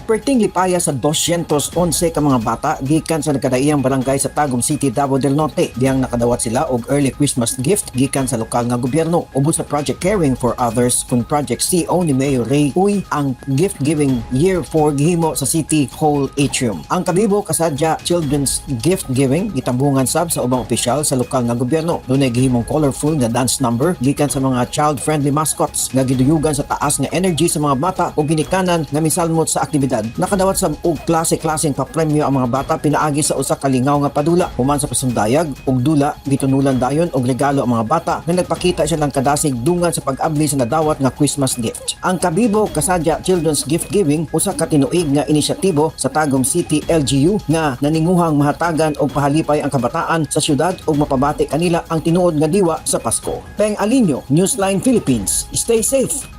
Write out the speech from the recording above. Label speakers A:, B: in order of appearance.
A: Perting lipaya sa 211 ka mga bata gikan sa nagkadaiyang barangay sa Tagum City, Davao del Norte, diyang nakadawat sila og early Christmas gift gikan sa lokal nga gobyerno. Ubos sa Project Caring for Others kun Project CO ni Mayor Ray Uy, ang gift giving year 4 gihimo sa City Hall Atrium. Ang Kabibo Kasadya Children's Gift Giving gitambungan sab sa ubang opisyal sa lokal nga gobyerno. Dunay gihimong colorful nga dance number gikan sa mga child-friendly mascots nga giduyugan sa taas nga energy sa mga bata ug ginikanan nga misalmot sa aktibidad. Nakadawat sa og klase-klaseng papremyo ang mga bata pinaagi sa usa ka lingaw nga padula. Human sa pasundayag ug dula, gitunulan dayon og regalo ang mga bata nga nagpakita siya ng kadasig dungan sa pag-abli sa nadawat nga Christmas gift. Ang Kabibo Kasadya Children's Gift Giving usa ka tinuig nga inisyatibo sa Tagum City LGU nga naninguhang mahatagan og pahalipay ang kabataan sa syudad ug mapabati kanila ang tinuod nga diwa sa Pasko. Peng Alinio, Newsline Philippines. Stay safe.